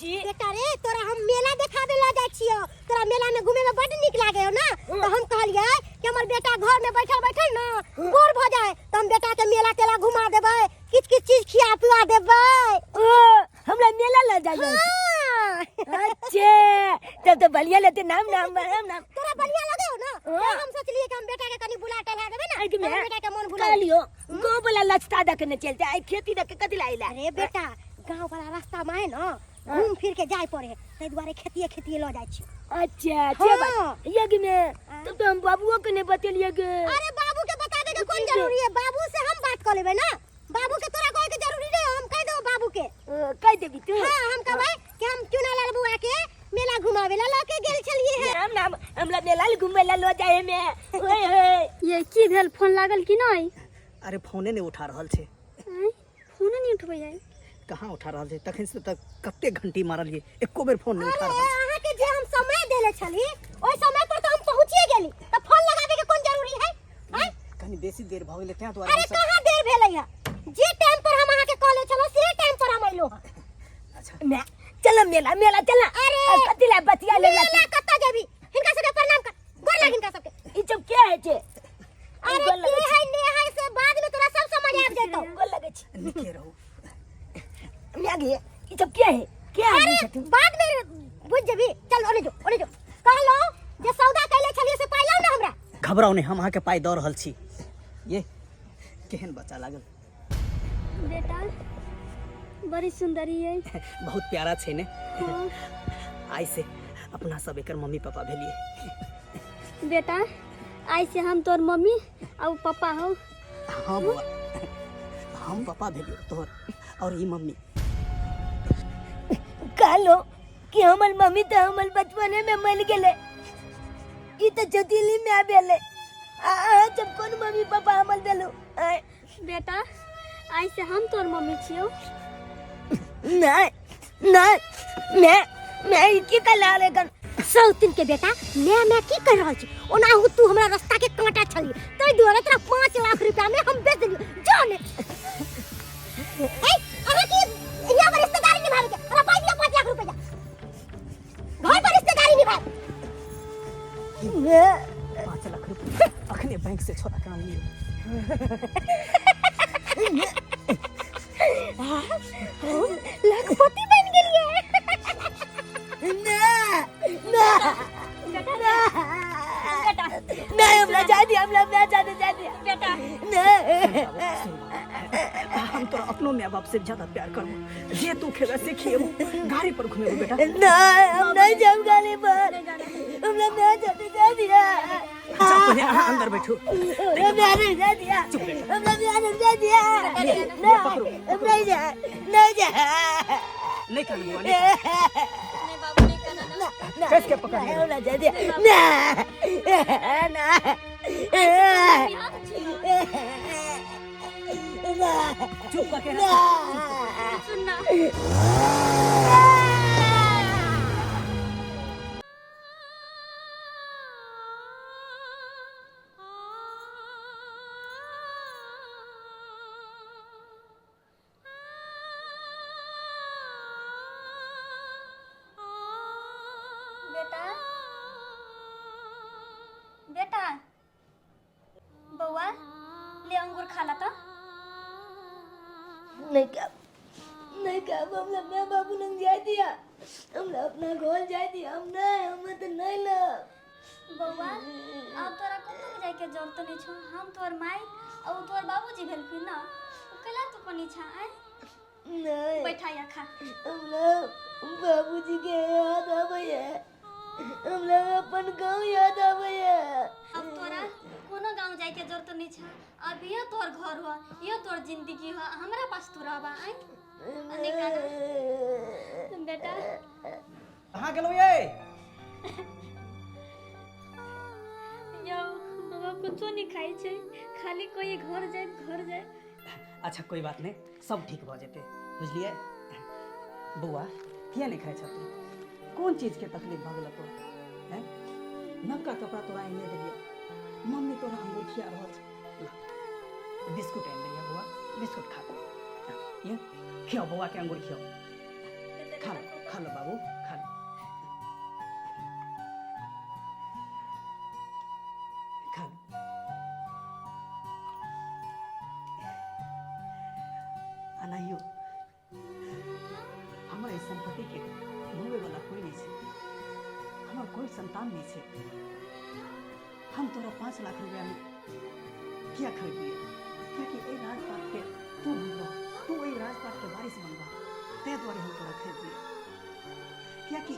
छी। बेटा रे, तोरा हम मेला देखाबे लऽ जाइ छियौ। तोरा मेला में घूमे में बड नीक लागे हो ना, तो हम कहलियै कि हमर बेटा घर में बैठल बैठल ना बोर भ जाए, तो हम बेटा के मेला तेला घुमा देबै, किछ किछ चीज खिया पिया देबै। ओ हमरा मेला लऽ जाइ? हाँ। अच्छे, तब तो बढ़िया लेते। नाम नाम नाम नाम। तोरा बढ़िया लगे हो ना? हाँ। तो हम सोचलिए कि हम बेटा के कनी बुला टहला देबै ना, आइ के हमर मैं बेटा के मन भुला। कहलियो गाँव वाला लचता दके ने चलते, आई खेती दके कथी लाइला? अरे बेटा, गांव वाला रास्ता में है ना, घूम फिर के जाय पड़े है, ताहि दुआरे खेतिए खेतिए लऽ जाइ छी। अच्छा अच्छा। हाँ। बात ये में तब तो हम बाबुओ के नहीं बतेलिए गे। अरे बाबू के बताबे के कोन जरूरी है? बाबू से हम बात कर लेबै ना। बाबू के तोरा कहे के जरूरी नहीं, हम कह देबो बाबू के। कह देबी तू? हाँ, हम कहबै कि हम चुनालाल बुआ के मेला घुमावे ला लऽ के गेल छलिए है। नाम नाम, हमरा मेला घुमे ला लो जाए में, ओए होए। ये की भेल, फोन लागल कि नहीं? अरे फोने नहीं उठा रहल छै। आँय, फोनो नहीं उठबै है? कहाँ उठा रहल छै? तखन से तक कते घंटी मारलियै, एको बेर फोन नहीं उठा अरे रहल छै। अहाँ के जे हम समय देले छली, ओहि समय पर तो हम पहुंचिए गेली, त फोन लगाबे के कोन जरूरी है? आँय? कनी बेसी देर भऽ गेलै तें दुआरे अरे हमसब। कहाँ देर भेलै है? जे टाइम पर हम अहाँ के कहले छलहुँ से टाइम पर हम अइलो हँ। अच्छा। मैं चल मेला मेला चल। अरे कथी ला बतिया ले? मेला कतऽ जेबी? हिनका सबके प्रणाम कर, गोर लाग हिनका सबके। ई सब के है छे? अरे गोर के लगै छी। है ने है से बाद में तोरा सब समझ आबि जेतौ। गोर लगै छी। नीके रहू। मैं गे ई सब के है, के आदमी अरे छथिन? बाद में बुझ जेबी। चल ओने जो, ओने जो। कहलो जे सौदा कैले छलियै से पाइ लाउ ना हमरा। घबराउ नहि, हम अहाँके पाइ दऽ रहल छी। ये केहन बच्चा लागल? बेटा बड़ी सुंदरी है। बहुत प्यारा छै ने? आइ से अपना सब एकर मम्मी पापा भेलिए। बेटा, आइ से हम तोर मम्मी और पापा हो। हाँ बौआ, हम पापा भेलियो तोहर और ई मम्मी। कहलो कि हमर मम्मी तो हमर बचपने में मर गेले, ई तो जतीली में आबेले। आ आ जब कोन मम्मी पापा हमर देलो? आय। बेटा, आइ से हम तोर मम्मी छियौ। नहीं नहीं, मैं ई की कला रे गन? सौतिन के बेटा, मैं मैं की कर रहल छी? ओनाहु तू हमरा रास्ता के कांटा छली, ताहि दुआरे तोरा 5 लाख रुपया में हम बेच देलियौ। जो ने ए, अहाँ की यहाँ पर रिश्तेदारी निभावे के? हमरा पाइ दिअ 5 लाख रुपया, घर पर रिश्तेदारी निभाए। 5 लाख रुपया अखने बैंक से छोड़ा के आनलियै। लखपति बन गेलियै। ना ना नहीं, हमरा जा दिया, हमरा मैं जा दे, जा दिया। बेटा। नहीं। हम तोरा अपनो माय बाप से ज्यादा प्यार करबो। जे तू खेबे से खिएबो, गाड़ी पर घुमेबो बेटा। नहीं, हम नहीं जाऊँ गाड़ी पर, हमरा मैं जा दे, जा दिया। अच्छा, पहिले अहाँ अंदर बैठू। हमरा मैं नहीं जा दिया, हमरा मैं नहीं जा दिया। ये पकड़ो। नहीं, नहीं जा, नहीं जा। नहीं कानू बौआ, नहीं। नहीं बाबू, नहीं करना ना। कस के पकड़ लियौ। हमरा जा दिया ना ना बिहार छी ना। चुप करके ना। सुन ना। बेटा, बेटा, बौआ, ले अंगूर खा ला। तो नहीं क्या, नहीं क्या, हमरा मैं बाबू लंग जाय दिया, हमरा अपना घर जाय दिया। हम नहीं, हम तो नहीं ला। बौआ, अब तोरा कतौ जाइके जरूरत नहीं छौ। हम तोहर माय और तोहर बाबूजी भेलखिन ना, कैला तू कोनी छा? आय। नहीं। बैठा या खा। हमरा बाबूजी के याद आबैया, हमरा अपन गाँव याद आबैया। अब तोरा कोनो गांव जाइके जरूरत नहीं छा। अब ये तोहर घर हो, ये तोहर जिंदगी हो, हमरा पास तू रहबा। आय नहीं काना बेटा। कहाँ गेलहुँ ये? यौ बाबा, कुछो नहीं खाइ छै, खाली कोई घर जाए, घर जाए। अच्छा, कोई बात नहीं, सब ठीक भऽ जेतै, बुझलियै? बौआ, किया नहि खाइ छह तू? कोन चीजके तकलीफ भऽ गेल तोरा? हैं, नवका कपड़ा तोरा आनि देलियै, मम्मी तोरा अंगूर खिया रहल छै। ला, बिस्कुट आनि देलियै बौआ, बिस्कुट खा। ये खियाओ बौआ के, अंगूर खियाओ। खा ले, खा लो बाबू खा लो खा लो अनाहियो हमर एहि संपत्ति के भोगे वाला कोई नहीं छै हमर कोई संतान नहीं छै हम तोरा 5 लाख रुपया में किया खरीदलिए? कियाकि एहि राजपाट के तू बनबह, तू एहि राजपाट के वारिस बनबह, ताहि दुआरे हम तोरा खरीदलिए। कियाकि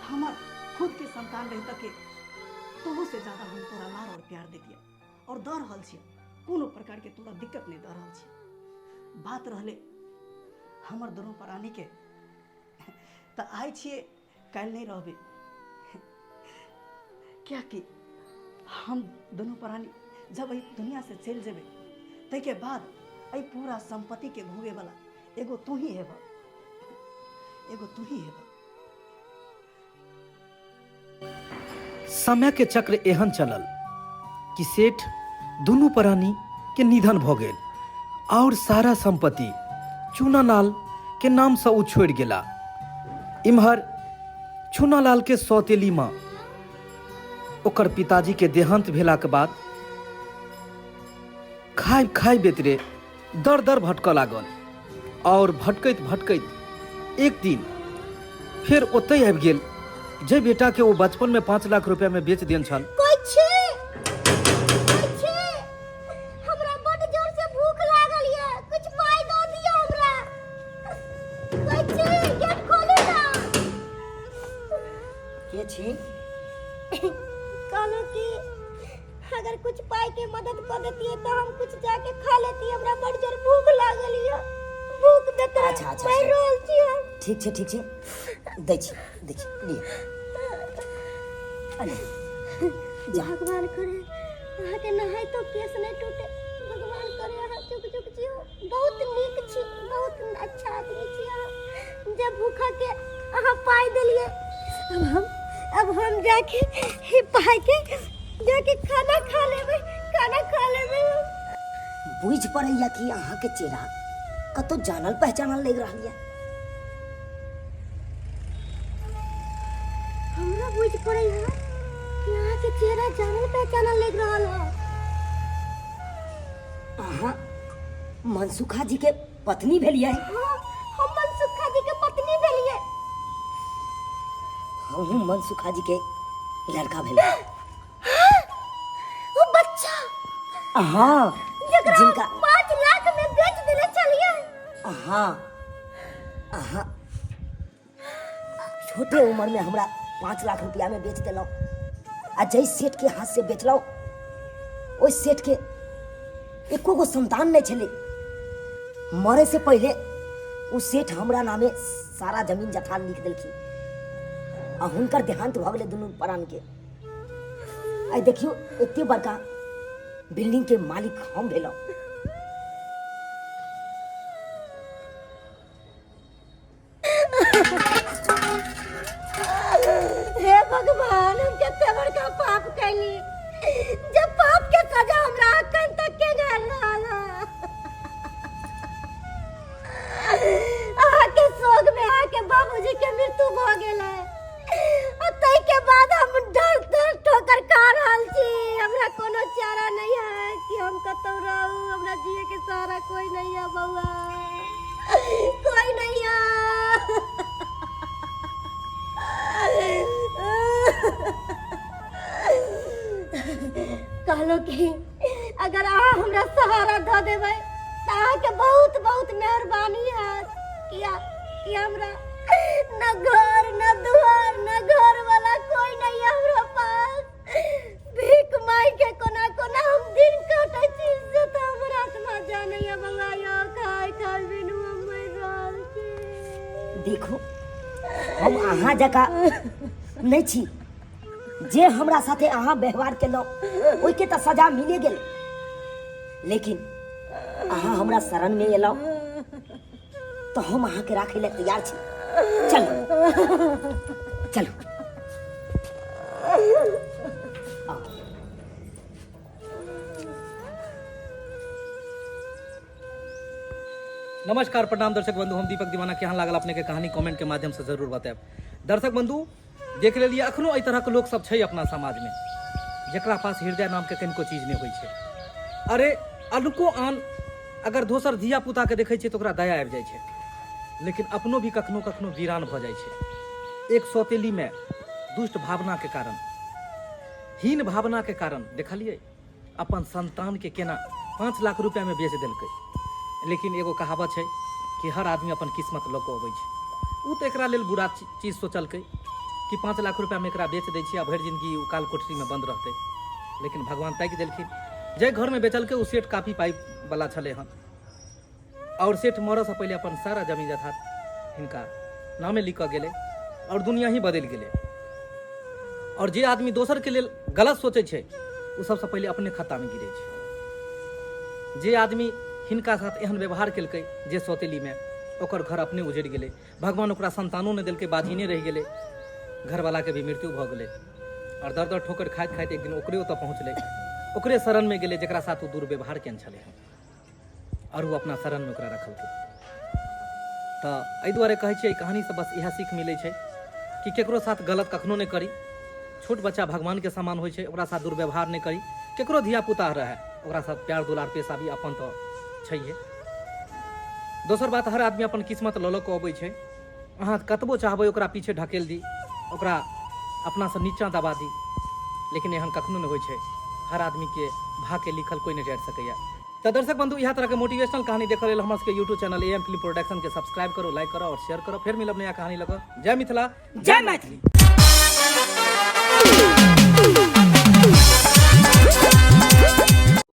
हमर खुद के संतान रही के तोहू से ज्यादा हम तोरा लाड़ और प्यार देतिए और दऽ रहल छियै। कोनो प्रकार के तोरा दिक्कत नहीं दऽ रहल छियै। बात रहले हमर दुनू प्राणी के, तऽ आइ छियै, काल्हि नहीं रहबै, कियाकि हम दुनू प्राणी जब एहि दुनिया से चलि जेबै, ताहिके बाद एहि पूरा संपत्ति के भोगे वाला एगो तू ही हेबह, एगो तू ही हेबह। समय के चक्र एहन चलल कि सेठ दुनू प्राणी के निधन भऽ गेल और सारा संपत्ति चूनालाल के नाम से ओ छोड़ि गेला। इम्हर चूनालाल के सौतेली माँ ओकर पिताजी के देहांत भेलाके बाद खाय खाय बेतरे दर दर भटकऽ लागल और भटकैत भटकैत एक दिन फेर ओतहि आबि गेल जे बेटा के ओ बचपन में 5 लाख रुपया में बेच देन छल। कोई छी? कोई छी? हमरा बड जोर से भूख लागल ये, कुछ पाई दऽ दिअ हमरा। कोई छी? गेट खोलू ना। के छी? कहलहुँ कि अगर कुछ पाई के मदद कर देतिए तो हम कुछ जाके खा लेती। हमरा बड जोर भूख लागल ये, भूख बेकार अच्छा, मरि अच्छा। रहल छी हम। ठीक छै, ठीक छै, दै छी, दै छी, लिअ, अरे जा। भगवान करे अहाँके नहाय तो केस नहीं टूटे। भगवान करे अहाँ चुक चुक जियो। बहुत नीक छी, बहुत अच्छा आदमी छी अहाँ, जे भूखा के अहाँ पाइ देलिए। अब हम जाके ही पाइ के जाके खाना खा लेबै, खाना खा लेबै हम। बुझि पड़ैया कि अहाँके चेहरा कतौ जानल पहचानल लागि रहल यऽ। हमरा बुझि पड़ै है कि अहाँके चेहरा जानल पहचानल लागि रहल है। अहाँ मनसुखा जी के पत्नी भेलियै? हाँ, हम मनसुखा जी के पत्नी भेलिए। हमहूँ मनसुखा जी के लड़का भेलै। ओ बच्चा? हाँ। जकरा जिनका 5 लाख में बेच देने छलिए? हाँ, अहाँ छोटे उम्र में हमरा 5 लाख रुपया में बेच देलहुँ आ जाहि सेठ के हाथ से बेचलहुँ, ओहि सेठ के एको गो संतान नहीं छलै। मरे से पहले ओ सेठ हमरा नामे सारा जमीन जथा लिख देलखिन आ हुनकर देहांत भऽ गेलै दुनू प्राण के। आइ देखियौ, एते बड़का बिल्डिंग के मालिक हम भेलहुँ। हे भगवान, हम कते बड़का पाप कैली जब पाप के सजा हमरा अखन तक के घर रहल। अहाँके शोक में अहाँके बाबूजी के मृत्यु भऽ गेल है आ ताहि के बाद हम डर डर ठोकर खा रहल छी। हमरा कोनो चारा नहीं है कि हम कतौ रहू। हमरा जिए के सहारा कोई नहीं है बउआ, कोई नहीं है। कहलो कि अगर अहाँ हमरा सहारा दऽ देबै तऽ अहाँके बहुत बहुत मेहरबानी हैत, किया कि हमरा न घर न दुआर न घर वाला कोई नहीं है हमरा पास। भीख मांग के कोना कोना हम दिन काटै छी से तऽ हमर आत्मा जानैया। बउआ यौ, खाय खाय बिनु हम मरि रहल छी। देखू, हम अहाँ जकाँ नहि छी। जे हमरा साथे अहाँ व्यवहार केलहुँ, ओहिके तऽ सजा मिले गेल, लेकिन अहाँ हमरा शरणमे एलहुँ तऽ हम अहाँके राखै लए तैयार छी। चलू, चलू, आउ। नमस्कार, प्रणाम दर्शक बंधु, हम दीपक दीवाना। केहन लागल अपने के कहानी कमेंट के माध्यम से जरूर बतायब। दर्शक बंधु, देख लेलिए अखनो एहि तरह के लोक सब छै अपना समाज में, जकरा पास हृदय नाम के कनिको चीज नहीं होइ छै। अरे अनको आन अगर दोसर धिया पुता के देखै छै तऽ ओकरा दया आबि जाइ छै, लेकिन अपनो भी कखनो कखनो वीरान भऽ जाइ छै। एक सौतेली में दुष्ट भावना के कारण, हीन भावना के कारण देखलिए अपन संतान के केना 5 लाख रुपया में बेच देलकै। लेकिन एगो कहावत छै कि हर आदमी अपन किस्मत लऽ कऽ अबै छै। ओ तऽ एकरा लेल बुरा चीज सोचलकै कि 5 लाख रुपया में एकरा बेच दै छियै आ भरि जिंदगी ओ काल कोठरी में बंद रहतै, लेकिन भगवान ताकि देलखिन। जाहि घर में बेचलकै ओ सेठ काफी पाइ वाला छलै हन, और सेठ मरऽसँ पहिले अपन सारा जमीन जायदाद हिनका नामे लिख कऽ गेलै और दुनिया ही बदलि गेलै। और जे आदमी दोसरके लेल गलत सोचै छै ओ सबसँ पहिले अपने खत्तामे गिरै छै। जे आदमी हिनका साथ एहन व्यवहार केलकै जे सौतेलीमे, ओकर घर अपने उजड़ि गेलै। भगवान ओकरा संतानो नहि देलकै, बाझिने रहि गेलै, घरवालाके भी मृत्यु भऽ गेलै। और दर दर ठोकर खाइत खाइत एक दिन ओकरे ओतऽ पहुँचलै, ओकरे शरणमे गेलै जकरा साथ ओ दुर्व्यवहार केने छलै हन, आओर ओ अपना शरणमे ओकरा रखलकै। तऽ एहि दुआरे कहै छियै, एहि कहानीसँ बस इएह सीख मिलै छै कि केकरो साथ गलत कखनो नहि करी। छोट बच्चा भगवानके समान होइ छै, ओकरा साथ दुर्व्यवहार नहि करी। केकरो धियापुता रहए ओकरा साथ प्यार दुलार पेश आबी, अपन तऽ छैहे। दोसर बात, हर आदमी अपन किस्मत लऽ लऽ कऽ अबै छै। अहाँ कतबो चाहबै ओकरा पीछे ढकेल दी, ओकरा अपनासँ नीचाँ दबा दी, लेकिन एहन कखनो नहि होइ छै। हर आदमीके भाग्यके लिखल कोइ नहि टारि सकैए। तऽ दर्शक बंधु, इएह तरहके मोटिवेशनल कहानी देखऽ लेल हमर सबके YouTube channel A M film production के सब्सक्राइब करू, लाइक करू और शेयर करू। फेर मिलब नया कहानी लऽ कऽ। जय मिथिला, जय मैथिली।